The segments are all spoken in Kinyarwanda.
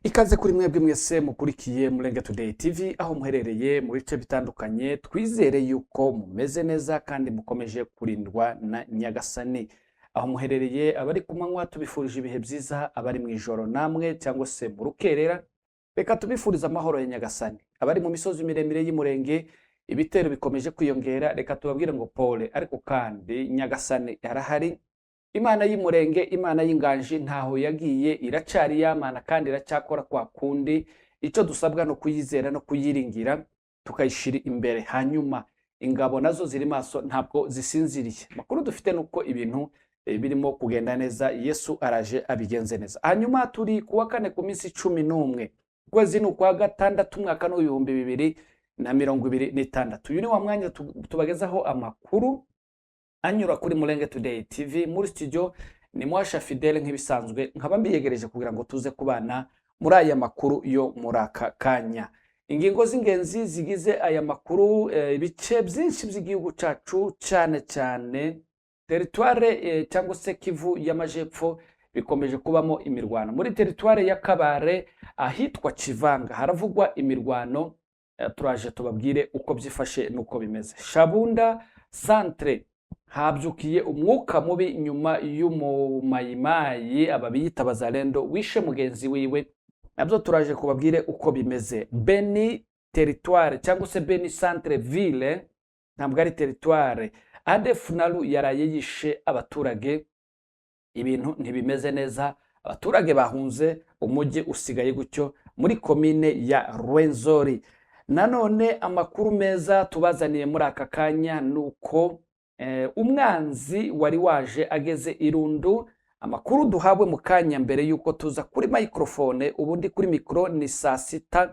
Ikaze kuri mwebwe mwese mukurikiye Murenge Today TV aho muherereye mu bice bitandukanye. Twizere yuko mumeze neza kandi mukomeje kurindwa na Nyagasani. Aho muherereye, abari ku manywa tubifurije ibihe byiza, abari mu ijoro namwe cyangwa se mu rukerera, reka tubifurize amahoro ya Nyagasani. Abari mu misozi miremire y'Imurenge, ibitero bikomeje kwiyongera, reka tubabwire ngo pole, ariko kandi Nyagasani arahari. Imana y'Imurenge, Imana y'inganji, ntaho yagiye, iracari yamana kandi iracyakora kwa kundi. Icyo dusabwa no kuyizera no kuyiringira, tukayishira imbere. Hanyuma ingabo nazo ziri maso, ntabwo zisinziriye. Amakuru dufite nuko ibintu birimo kugenda neza. Yesu araje abigenze neza. Hanyuma turi kuwa kane, ku minsi 11, ukwezi ni ukwa gatandatu, umwaka ni 2026. Uyu ni wa mwanya tubagezaho amakuru anyura kuri Murenge Today TV. Muri studio ni Mwasha Fidele nk'ibisanzwe, nkaba mbiyegereje kugira ngo tuze kubana muri aya makuru yo muri aka kanya. Ingingo z'ingenzi zigize aya makuru: ibice byinshi by'igihugu cyacu, cyane cyane territoire cyangwa se Kivu y'Amajepfo, bikomeje kubamo imirwano. Muri territoire ya Kabare, ahitwa Kivanga, haravugwa imirwano. Turaje tubabwire uko byifashe n'uko bimeze. Shabunda centre habyukiye umwuka mubi nyuma y'umumayimayi, aba biyita Bazalendo, wishe mugenzi wiwe. Nabyo turaje kubabwire uko bimeze. Beni territoire cyangwa se Beni centre ville, ntabwo ari territoire, ADF NALU yaraye yishe abaturage. Ibintu ntibimeze neza, abaturage bahunze, umujyi usigaye gutyo muri komine ya Rwenzori. Nanone amakuru meza tubazaniye muri aka kanya ni uko umwanzi wari waje ageze Irundu. Amakuru duhawe mu kanya mbere y'uko tuza kuri microphone, ubundi kuri mikoro ni saa 6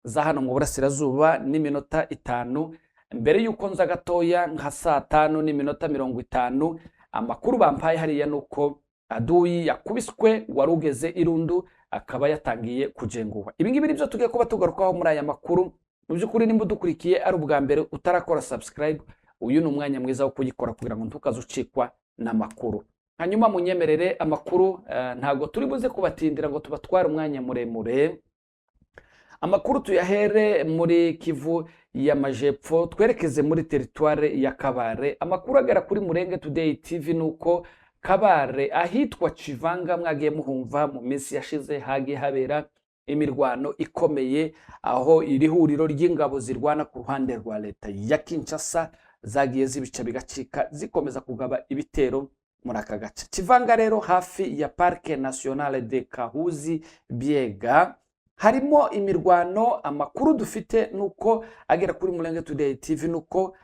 za hano mu burasirazuba n'iminota 5. Mbere y'uko nza gatoya nka saa 5 n'iminota 50, amakuru bampaye hariya ni uko aduyi yakubiswe wari ugeze Irundu, akaba yatangiye kujenguwa. Ibi ngibi nibyo tugiye kuba tugarukaho muri aya makuru. Mu by'ukuri, nimba udukurikiye ari ubwa mbere, utarakora subscribe, uyu ni umwanya mwiza wo kuyikora kugira ngo ntukaze ucikwa n'amakuru. Hanyuma munyemerere amakuru, ntabwo turi buze kubatindira ngo tubatware umwanya muremure. Amakuru tuyahere muri Kivu y'Amajepfo, twerekeze muri territoire ya Kabare. Amakuru agera kuri Murenge Today TV ni uko Kabare, ahitwa Civanga, mwagiye muhumva mu minsi yashize hagiye habera imirwano ikomeye, aho iri huriro ry'ingabo zirwana ku ruhande rwa leta ya Kinshasa zagiye zibica bigacika, zikomeza kugaba ibitero muri aka gace. Kivanga rero, hafi ya Parc National de Kahuzi Biega, harimo imirwano. Amakuru dufite nuko agera kuri Murenge Today TV nuko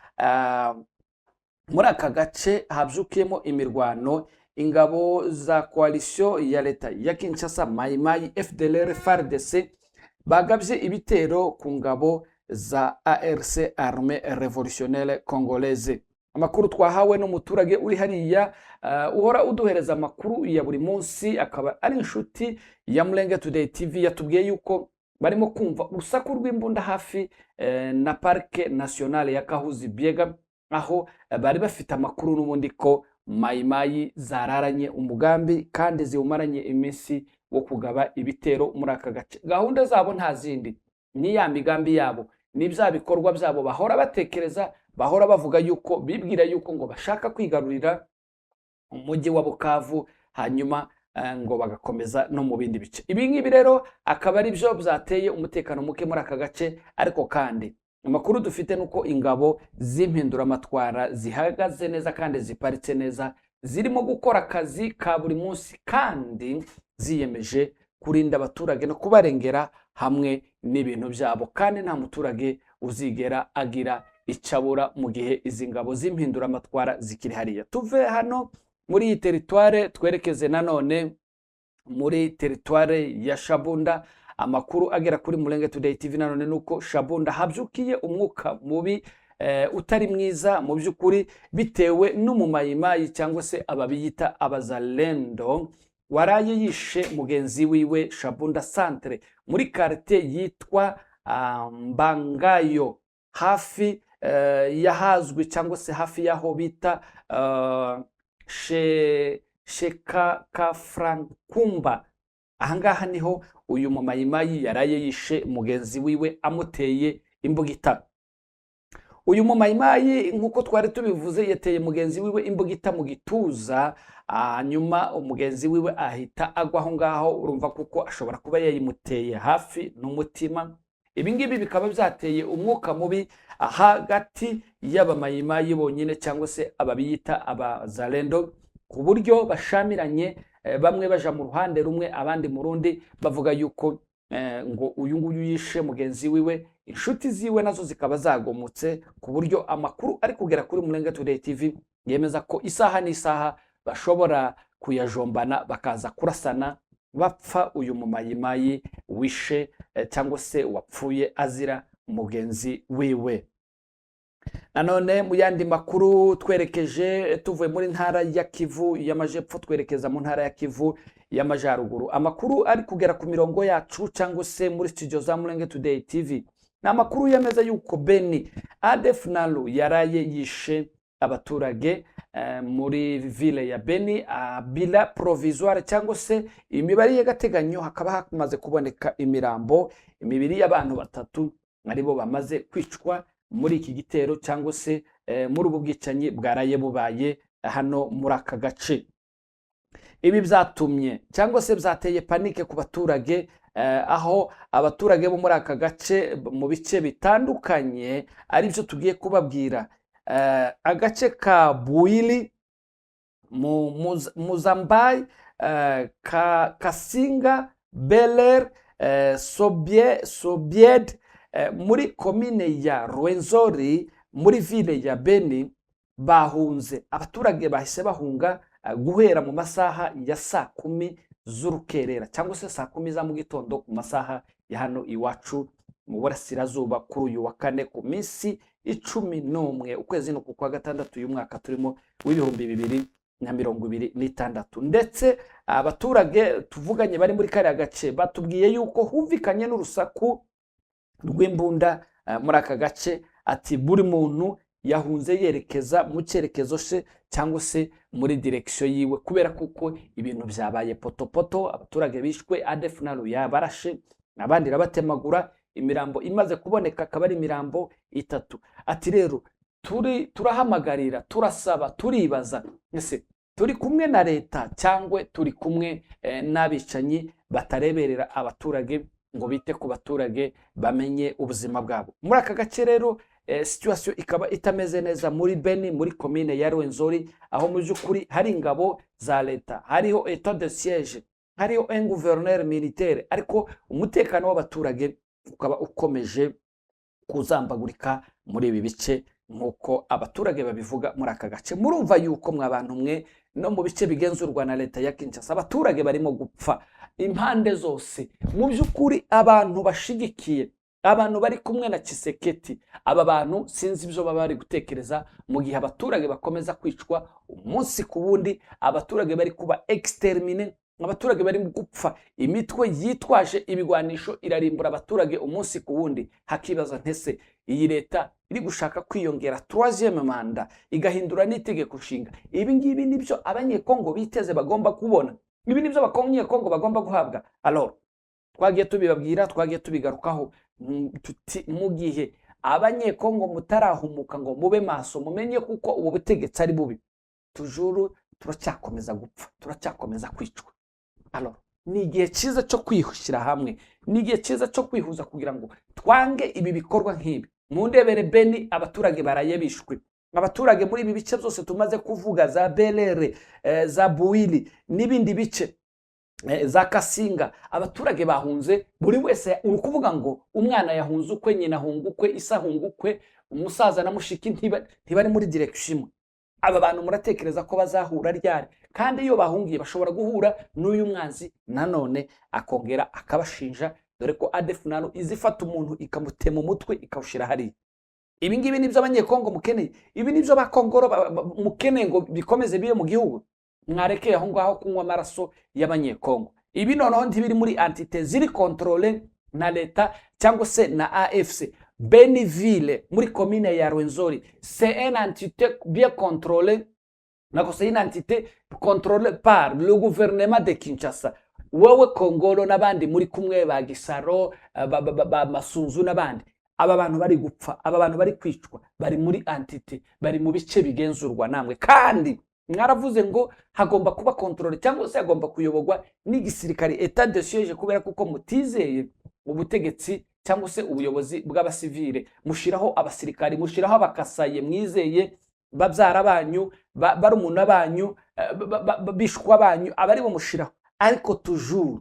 muri aka gace habyukiyemo imirwano. Ingabo za coalition ya leta ya Kinshasa, Mayimayi, FDLR, FARDC, bagabye ibitero ku ngabo za ARC, Armée Révolutionnaire Congolaise. Amakuru twahawe n'umuturage uri hariya, uhora uduhereza amakuru ya buri munsi, akaba ari inshuti ya Murenge Today TV, yatubwiye yuko barimo kumva urusaku rw'imbunda hafi na Parc National ya Kahuzi Biega, aho bari bafite amakuru n'ubundi ko Mayimayi zararanye umugambi kandi ziwumaranye iminsi wo kugaba ibitero muri aka gace. Gahunda zabo nta zindi, ni ya migambi yabo, ni bya bikorwa byabo bahora batekereza, bahora bavuga yuko bibwira yuko ngo bashaka kwigarurira umujyi wa Bukavu, hanyuma ngo bagakomeza no mu bindi bice. Ibi ngibi rero akaba ari byo byateye umutekano muke muri aka gace. Ariko kandi amakuru dufite ni uko ingabo z'impinduramatwara zihagaze neza kandi ziparitse neza, zirimo gukora akazi ka buri munsi kandi ziyemeje kurinda abaturage no kubarengera hamwe n'ibintu byabo, kandi nta muturage uzigera agira icyo abura mu gihe izi ngabo z'impinduramatwara zikiri hariya. Tuve hano muri iyi territoire, twerekeze nanone muri territoire ya Shabunda. Amakuru agera kuri Murenge Today TV nanone nuko Shabunda habyukiye umwuka mubi, utari mwiza mu by'ukuri, bitewe n'umumayimayi cyangwa se ababiyita Abazalendo waraye yishe mugenzi wiwe Shabunda centre, muri quartier yitwa Mbangayo, hafi y'ahazwi cyangwa se hafi y'aho bita Sheka Kafrankumba. Ahangaha niho uyu mumayimayi yaraye yishe mugenzi wiwe amuteye imbugita. Uyu mumayimayi, nk'uko twari tubivuze, yateye mugenzi wiwe imbugita mu gituza, hanyuma umugenzi wiwe ahita agwa aho ngaho. Urumva kuko ashobora kuba yayimuteye hafi n'umutima. Ibi ngibi bikaba byateye umwuka mubi hagati y'abamayimayi bonyine, cyangwa se ababiyita abazalendo, ku buryo bashamiranye, bamwe baja mu ruhande rumwe, abandi mu rundi, bavuga yuko ngo uyu nguyu yishe mugenzi wiwe. Inshuti ziwe nazo zikaba zagomotse, ku buryo amakuru ari kugera kuri Mulenge Today TV yemeza ko isaha n'isaha bashobora kuyajombana, bakaza kurasana, bapfa uyu mumayimayi wishe cyangwa se wapfuye azira mugenzi wiwe. Nanone mu yandi makuru, twerekeje, tuvuye muri ntara ya Kivu y'Amajepfo, twerekeza mu ntara ya Kivu y'Amajyaruguru. Amakuru ari kugera ku mirongo yacu cyangwa se muri studio za Mulenge Today TV ni amakuru yemeza yuko Beni ADF Nalu yaraye yishe abaturage muri ville ya Beni. Bilan provisoire, cyangwa se imibare y'agateganyo, hakaba hamaze kuboneka imirambo, imibiri y'abantu batatu, aribo bamaze kwicwa muri iki gitero cyangwa se muri ubu bwicanyi bwaraye bubaye hano muri aka gace. Ibi byatumye cyangwa se byateye panique ku baturage, aho abaturage bo muri aka gace mu bice bitandukanye, aribyo tugiye kubabwira, agace ka Buwili, Muzambayi, Kasinga, Beler, Sobied, muri komine ya Rwenzori, muri ville ya Beni, bahunze. Abaturage bahise bahunga guhera mu masaha ya saa 10 z'urukerera, cyangwa se saa 10 za mu gitondo ku masaha ya hano iwacu mu burasirazuba, kuri uyu wa kane, ku minsi 11, ukwezi ni uku kwa gatandatu, uyu mwaka turimo w'2026. Ndetse abaturage tuvuganye bari muri kariya gace batubwiye yuko humvikanye n'urusaku rw'imbunda muri aka gace. Ati buri muntu yahunze yerekeza mu cyerekezo se cyangwa se muri direction yiwe, kubera kuko ibintu byabaye potopoto. Abaturage bishwe, ADF Nalu yabarashe, abandi irabatemagura. Imirambo imaze kuboneka akaba ari imirambo itatu. Ati rero turi turahamagarira, turasaba, turibaza: ese turi kumwe na leta cyangwa turi kumwe n'abicanyi batareberera abaturage ngo bite ku baturage, bamenye ubuzima bwabo? Muri aka gace rero situation ikaba itameze neza muri Beni, muri komine ya Rwenzori, aho mu by'ukuri hari ingabo za leta, hariho état de siège, hariho un gouverneur militaire, ariko umutekano w'abaturage ukaba ukomeje kuzambagurika muri ibi bice, nk'uko abaturage babivuga muri aka gace. Murumva yuko mwa bantu mwe, no mu bice bigenzurwa na leta ya Kinshasa abaturage barimo gupfa impande zose. Mu by'ukuri abantu bashigikiye, abantu bari kumwe na Tshisekedi, aba bantu sinzi ibyo baba bari gutekereza mu gihe abaturage bakomeza kwicwa umunsi ku wundi, abaturage bari kuba exterminés, abaturage bari gupfa, imitwe yitwaje ibigwanisho irarimbura abaturage umunsi ku wundi. Hakibaza ntese iyi leta iri gushaka kwiyongera troisième mandat, igahindura n'itegeko nshinga, ibi ngibi nibyo Abanyekongo biteze, bagomba kubona? Ibi nibyo Abanyekongo bagomba guhabwa? Alors twagiye tubibabwira, twagiye tubigarukaho, tuti mu gihe Abanyekongo mutarahumuka ngo mube maso, mumenye kuko ubu butegetsi ari bubi, toujours turacyakomeza gupfa, turacyakomeza kwicwa. Alors ni igihe cyiza cyo kwishyira hamwe, ni igihe cyiza cyo kwihuza kugira ngo twange ibi bikorwa nk'ibi. Mundebere Beni, abaturage baraye bishwe. Abaturage muri ibi bice byose tumaze kuvuga, za Berere, za Buwili n'ibindi bice, za Kasinga, abaturage bahunze. Buri wese, uri kuvuga ngo umwana yahunze ukwe, nyina ahunga ukwe, ise ahunga ukwe, umusaza na mushiki ntibari muri direction imwe. Aba bantu muratekereza ko bazahura ryari? Kandi iyo bahungiye bashobora guhura n'uyu mwanzi nanone akongera akabashinja, dore ko ADF Nalu izifata umuntu ikamutema umutwe ikawushyira hariya. Ibi ngibi nibyo Abanyekongo mukeneye? Ibi nibyo Bakongoro mukeneye ngo bikomeze bibe mu gihugu? Mwarekeye aho ngaho kunywa amaraso y'Abanyekongo. Ibi noneho ntibiri muri entité ziri contrôlées na leta cyangwa se na AFC. Beni ville muri commune ya Rwenzori, c'est une entité bien contrôlée, nako c'est une entité contrôlée par le gouvernement de Kinshasa. Wowe Kongolo n'abandi muri kumwe ba Gisaro, ba Masunzu n'abandi, aba bantu bari gupfa, aba bantu bari kwicwa, bari muri entité, bari mu bice bigenzurwa namwe. Kandi mwaravuze ngo hagomba kuba contrôle cyangwa se hagomba kuyoborwa n'igisirikare, état de siège, kubera kuko mutizeye ubutegetsi cyangwa se ubuyobozi bw'abasivile. Mushiraho abasirikari, mushiraho abakasaye mwizeye, babyara banyu, barumuna banyu, bishwa banyu, abari bo mushiraho, ariko toujours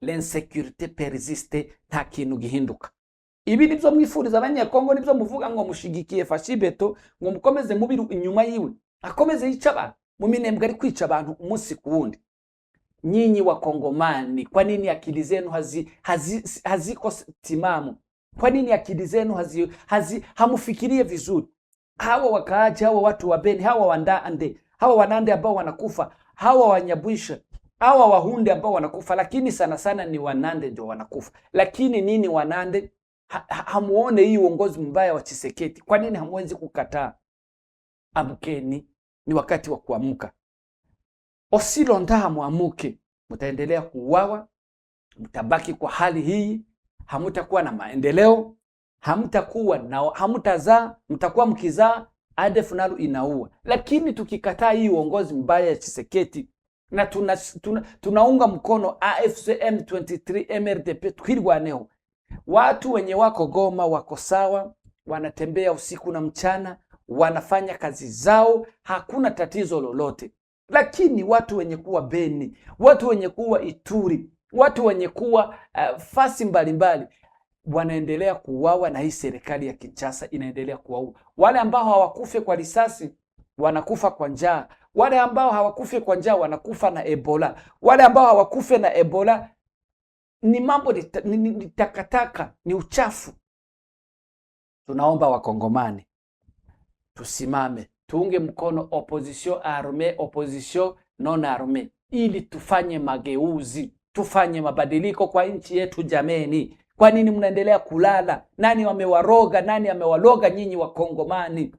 l'insécurité persiste, nta kintu gihinduka. Ibi nibyo mwifuriza Abanyekongo? Nibyo muvuga ngo mushigikiye Fatshi Béton, ngo mukomeze mubiru inyuma yiwe, akomeze yica abantu mu Minembwe? Ari kwica abantu umunsi ku wundi. Nyinyi Wakongomani, kwa nini akili zenu haziko timamu? Kwa nini akili zenu hamufikirie vizuri? Hawa wakaaji, hawa watu wa Beni, hawa Wandande, hawa Wanande ambao wanakufa, hawa Wanyabwisha, hawa Wahunde ambao wanakufa, lakini sana sana ni Wanande ndio wanakufa. Lakini nini Wanande hamuone hii uongozi mbaya wa Tshisekedi? Kwa nini hamwezi kukataa? Amkeni, ni wakati wa kuamka. Aussi longtemps hamuamuke, mtaendelea kuuawa, mtabaki kwa hali hii, hamutakuwa na maendeleo, hamtakuwa na, hamtazaa, mtakuwa mkizaa, ADF nalo inaua. Lakini tukikataa hii uongozi mbaya ya Tshisekedi na tunaunga mkono AFC M23 MRDP, Twirwaneho, watu wenye wako Goma wako sawa, wanatembea usiku na mchana, wanafanya kazi zao, hakuna tatizo lolote. Lakini watu wenye kuwa Beni, watu wenye kuwa Ituri, watu wenye kuwa fasi mbalimbali wanaendelea kuuawa na hii serikali ya Kinshasa inaendelea kuwaua. Wale ambao hawakufe kwa risasi wanakufa kwa njaa, wale ambao hawakufe kwa njaa wanakufa na Ebola, wale ambao hawakufe na Ebola ni mambo ni takataka, ni uchafu. Tunaomba Wakongomani tusimame, tuunge mkono opposition armée, opposition non armée, ili tufanye mageuzi, tufanye mabadiliko kwa nchi yetu. Jameni, kwa nini mnaendelea kulala? Nani wamewaroga? Nani amewaloga nyinyi Wakongomani?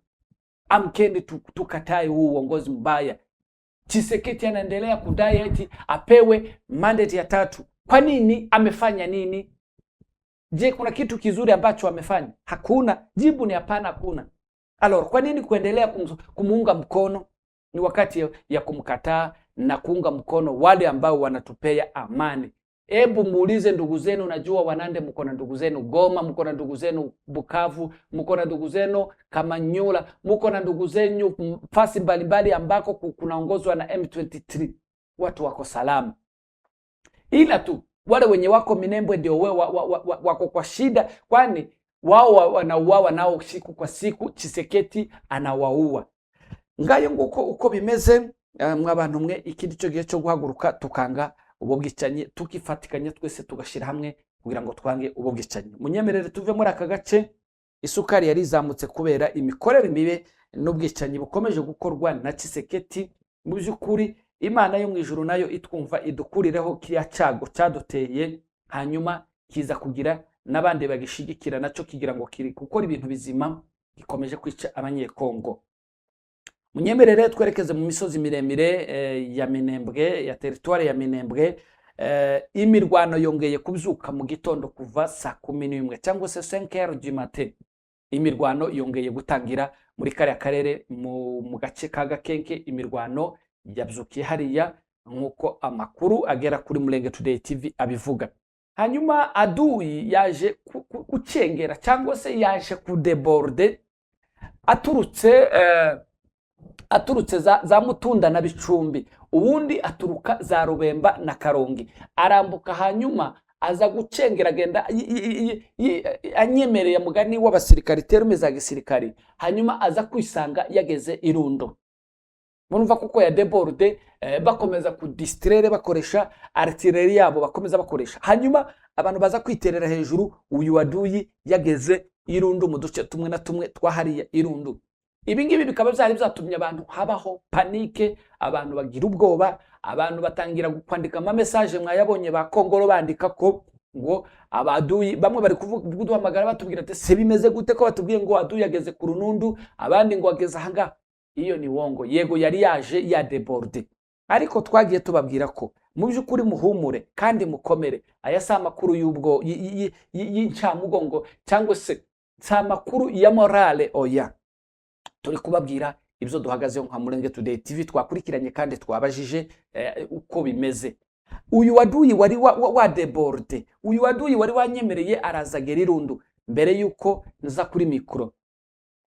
Amkeni, tukatae huu uongozi mbaya. Tshisekedi anaendelea kudai eti apewe mandate ya tatu. Kwa nini? Amefanya nini? Je, kuna kitu kizuri ambacho amefanya? Hakuna. Jibu ni hapana, hakuna. Alors, kwa nini kuendelea kumuunga mkono? Ni wakati ya kumkataa na kuunga mkono wale ambao wanatupea amani. Hebu muulize ndugu zenu, najua Wanande mko na ndugu zenu Goma, mko na ndugu zenu Bukavu, mko na ndugu zenu Kamanyola, mko na ndugu zenu fasi mbalimbali ambako kunaongozwa na M23. Watu wako salama, ila tu wale wenye wako Minembwe ndio wako kwa shida, kwani wao wanauawa nao siku kwa siku. Tshisekedi anawaua. Ngayo nguko uko bimeze, mwabantu mwe, iki nico gihe cyo guhaguruka tukanga ubu bwicanyi, tukifatikanya twese, tugashira hamwe kugira ngo twange ubu bwicanyi. Munyemerere tuve muri aka gace. Isukari yari izamutse kubera imikorere mibi n'ubwicanyi bukomeje gukorwa na Tshisekedi. Mu by'ukuri Imana yo mu ijuru nayo itwumva, idukurireho kiriya cyago cyaduteye, hanyuma kiza kugira n'abandi bagishigikira nacyo kigira ngo kiri gukora ibintu bizima, gikomeje kwica Abanyekongo. Munyemerere twerekeze mu misozi miremire ya Minembwe, ya teritwari ya Minembwe. Imirwano yongeye kubyuka mu gitondo kuva saa 11 cyangwa se 5 heures du matin. Imirwano yongeye gutangira muri kariya karere, mu gace ka Gakenke. Imirwano yabyukiye hariya nk'uko amakuru agera kuri Murenge Today TV abivuga. Hanyuma aduyi yaje gucengera cyangwa se yaje kudéborder aturutse za Mutunda na Bicumbi, ubundi aturuka za Rubemba na Karongi, arambuka, hanyuma aza gucengera, agenda anyemereye mugani w'abasirikari, termes za gisirikari, hanyuma aza kwisanga yageze Irundo. Murumva kuko ya débordé, bakomeza kudistraire, bakoresha artillerie yabo, bakomeza bakoresha, hanyuma abantu baza kwiterera hejuru. Uyu waduyi yageze Irundu, mu duce tumwe na tumwe twahariye Irundu. Ibi ngibi bikaba byari byatumye abantu habaho panique, abantu bagira ubwoba, abantu batangira kwandika ama message, mwayabonye, ba Kongoro bandika ko ngo abaduyi, bamwe bari kuvuga, kuduhamagara batubwira ati: "Se bimeze gute ko batubwiye ngo aduyi ageze ku Runundu, abandi ngo ageze ahangaha?" Iyo ni wongo. Yego, yari yaje ya débordé, ariko twagiye tubabwira ko Mu by'ukuri muhumure kandi mukomere. Aya si amakuru y'ubwo y'incamugongo cyangwa se si amakuru ya morale, oya. Turi kubabwira ibyo duhagazeho nka Murenge Today TV, twakurikiranye kandi twabajije uko bimeze. Uyu waduyi wari wa débordé, uyu waduyi wari wanyemereye arazagera irundu mbere yuko nza kuri mikoro.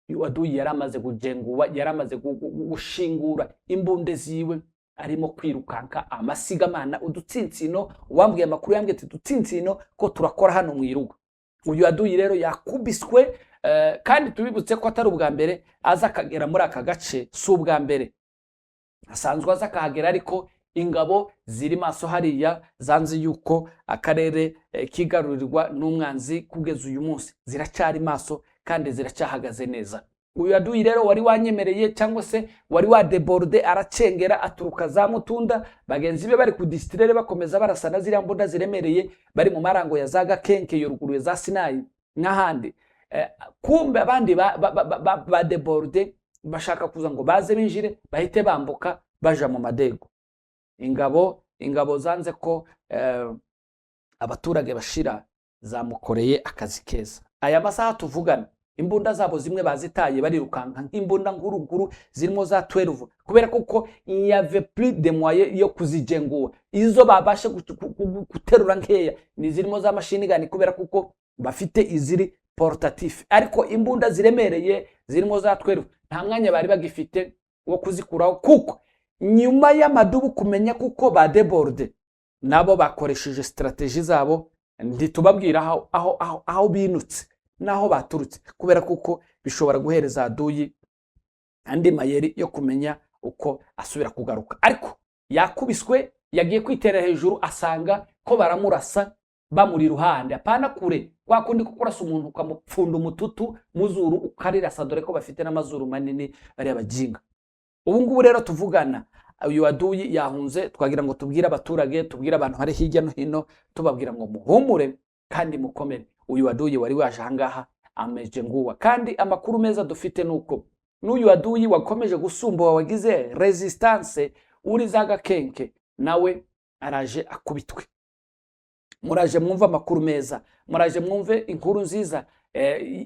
Uyu waduyi yari amaze kujenguwa, yari amaze gushingura imbunde ziwe, arimo kwirukanka amasigamana udutsintsino. Uwambwiye amakuru yambwiye ati udutsinsino ko turakora hano mu irugo. Uyu waduyi rero yakubiswe, kandi tubibutse ko atari ubwa mbere aza akagera muri aka gace. Si ubwa mbere, asanzwe aza akahagera, ariko ingabo ziri maso hariya zanze yuko akarere kigarurirwa n'umwanzi. Kugeza uyu munsi ziracyari maso kandi ziracyahagaze neza. Uyu aduyi rero wari wanyemereye cyangwa se wari wa débordé, aracengera aturuka za Mutunda. Bagenzi be bari ku disitirere bakomeza barasana ziriya mbunda ziremereye, bari mu marango ya za Gakenke yo ruguru ya za Sinayi n'ahandi. Kumbe abandi ba débordé bashaka kuza ngo baze binjire bahite bambuka baja mu Madego. Ingabo zanze ko abaturage bashira, zamukoreye akazi keza. Aya masaha tuvugana imbunda zabo zimwe bazitaye, barirukanka nk'imbunda nkuru zirimo za 12, kubera kuko il y avait plus de moyens yo kuzijengura. Izo babashe guterura nkeya ni zirimo za machine gun, kubera kuko bafite iziri portatif, ariko imbunda ziremereye zirimo za 12 nta mwanya bari bagifite wo kuzikuraho, kuko nyuma y'amadubu kumenya kuko ba débordé, nabo bakoresheje stratégie zabo. Ntitubabwira aho binutse n'aho baturutse, kubera kuko bishobora guhereza aduyi andi mayeri yo kumenya uko asubira kugaruka. Ariko yakubiswe, yagiye kwitera hejuru asanga ko baramurasa bamuri iruhande, apana kure kwa kundi ko kurasa umuntu ukamupfunda umututu muzuru ukarirasa, dore ko bafite n'amazuru manini bariya bajinga. Ubu ngubu rero tuvugana uyu aduyi yahunze. Twagira ngo tubwire abaturage, tubwire abantu bari hirya no hino, tubabwira ngo muhumure kandi mukomere. Uyu aduyi wari waje ahangaha ameje nguwa. Kandi amakuru meza dufite nuko n'uyu aduyi wakomeje gusumba, wagize résistance, uri za Gakenke, nawe araje akubitwe. Muraje mwumve amakuru meza, muraje mwumve inkuru nziza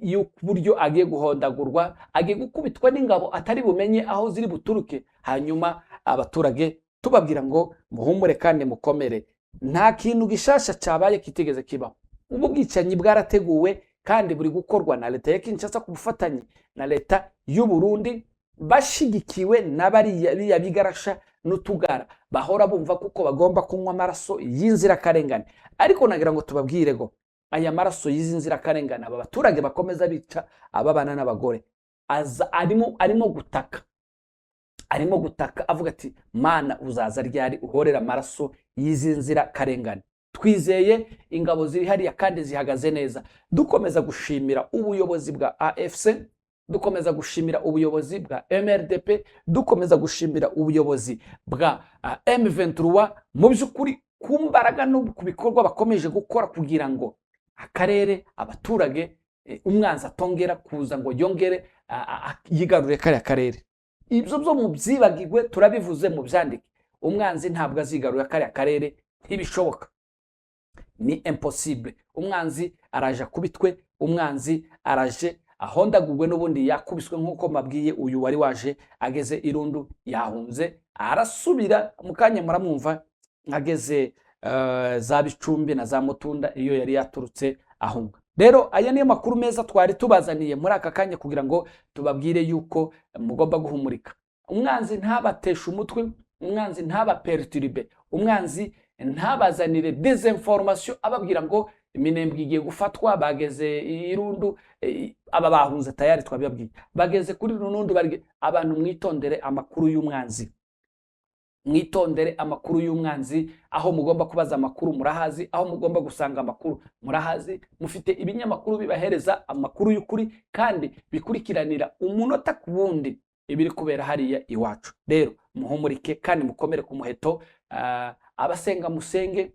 y'uburyo agiye guhondagurwa, agiye gukubitwa n'ingabo atari bumenye aho ziri buturuke. Hanyuma abaturage tubabwira ngo muhumure kandi mukomere. Nta kintu gishasha cyabaye kitigeze kibaho. Ubu bwicanyi bwarateguwe kandi buri gukorwa na leta ya Kinshasa ku bufatanye na leta y'u Burundi, bashigikiwe na bariya biriya bigarasha n'utugara bahora bumva kuko bagomba kunywa amaraso y'inzirakarengane. Ariko nagira ngo tubabwire ngo aya maraso y'izi nzirakarengane aba baturage bakomeza bica, ababana n'abagore, aza arimo gutaka avuga ati: "Mana, uzaza ryari uhorera amaraso y'izi nzirakarengane?" Twizeye ingabo ziri hariya kandi zihagaze neza. Dukomeza gushimira ubuyobozi bwa AFC, dukomeza gushimira ubuyobozi bwa MRDP, dukomeza gushimira ubuyobozi bwa M23 mu by'ukuri ku mbaraga no ku bikorwa bakomeje gukora kugira ngo akarere, abaturage, umwanzi atongera kuza ngo yongere yigarurire kariya karere. Ibyo byo mubyibagirwe, turabivuze mu byandike. Umwanzi ntabwo azigarurira kariya karere, ntibishoboka, ni impossible. Umwanzi araje akubitwe, umwanzi araje ahondagurwe. N'ubundi yakubiswe nk'uko mbabwiye. Uyu wari waje ageze irundu yahunze, arasubira mu kanya muramwumva ageze za Bicumbi na za Mutunda iyo yari yaturutse ahunga. Rero aya niyo makuru meza twari tubazaniye muri aka kanya kugira ngo tubabwire yuko mugomba guhumurika. Umwanzi ntabateshe umutwe, umwanzi ntaba perturbe, umwanzi ntabazanire désinformation ababwira ngo Iminembwe igiye gufatwa, bageze irundu. Aba bahunze tayari twabibabwiye, bageze kuri Runundu. Abantu mwitondere amakuru y'umwanzi, mwitondere amakuru y'umwanzi. Aho mugomba kubaza amakuru murahazi, aho mugomba gusanga amakuru murahazi. Mufite ibinyamakuru bibahereza amakuru y'ukuri kandi bikurikiranira umunota ku wundi ibiri kubera hariya iwacu. Rero muhumurike kandi mukomere ku muheto. Abasenga musenge,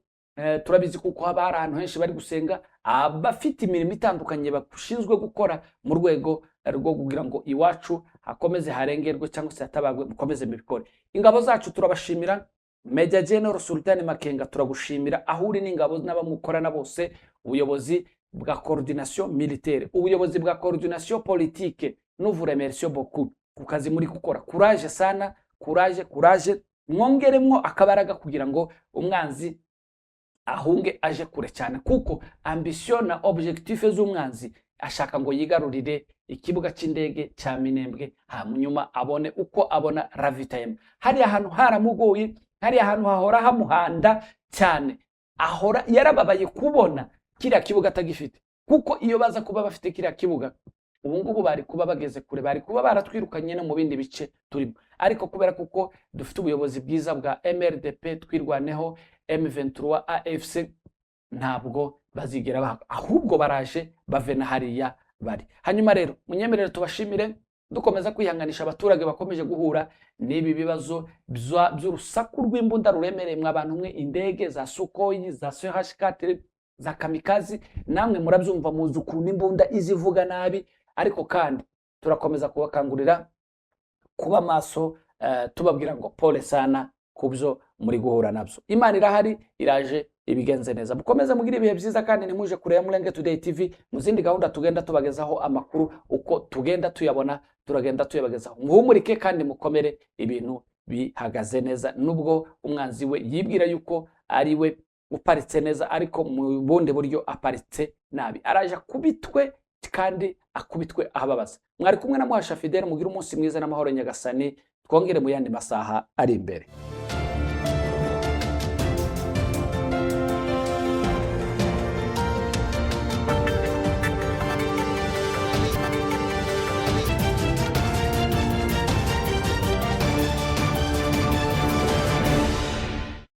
turabizi kuko haba hari ahantu henshi bari gusenga, abafite imirimo itandukanye bashinzwe gukora mu rwego rwo kugira ngo iwacu hakomeze harengerwe cyangwa se hatabagwe, mukomeze mubikore. Ingabo zacu turabashimira. Major General Sultan Makenga, turagushimira aho uri n'ingabo n'abamukorana bose, ubuyobozi bwa coordination militaire, ubuyobozi bwa coordination politique. Nous vous remercions beaucoup ku kazi muri gukora. Courage sana, courage, courage, mwongeremwo akabaraga kugira ngo umwanzi ahunge aje kure cyane, kuko ambition na objectif z'umwanzi, ashaka ngo yigarurire ikibuga cy'indege cya Minembwe, hanyuma abone uko abona ravitaillement. Hariya hantu haramugoye, hariya hantu hahora hamuhanda cyane, ahora yarababaye kubona kiriya kibuga atagifite, kuko iyo baza kuba bafite kiriya kibuga, ubu ngubu bari kuba bageze kure, bari kuba baratwirukanye no mu bindi bice turimo. Ariko kubera kuko dufite ubuyobozi bwiza bwa MRDP, Twirwaneho, M23 AFC, ntabwo bazigera bahava, ahubwo baraje bave na hariya bari. Hanyuma rero munyemerere tubashimire, dukomeza kwihanganisha abaturage bakomeje guhura n'ibi bibazo by'urusaku rw'imbunda ruremereye. Mwa bantu mwe, indege za Sukhoi, za CH4, za kamikaze, namwe murabyumva, muzi ukuntu imbunda izivuga nabi. Ariko kandi turakomeza kubakangurira kuba maso, tubabwira ngo pole sana ku byo muri guhura nabyo. Imana irahari, iraje ibigenze neza. Mukomeze mugire ibihe byiza kandi ntimuje kure ya Mulenge Today TV mu zindi gahunda tugenda tubagezaho amakuru. Uko tugenda tuyabona, turagenda tuyabagezaho. Muhumurike kandi mukomere, ibintu bihagaze neza, nubwo umwanzi we yibwira yuko ari we uparitse neza, ariko mu bundi buryo aparitse nabi. Araje akubitwe kandi akubitwe ahababaza. Mwari kumwe na Muhasha Fidele. Mugire umunsi mwiza n'amahoro. Nyagasani twongere mu yandi masaha ari imbere.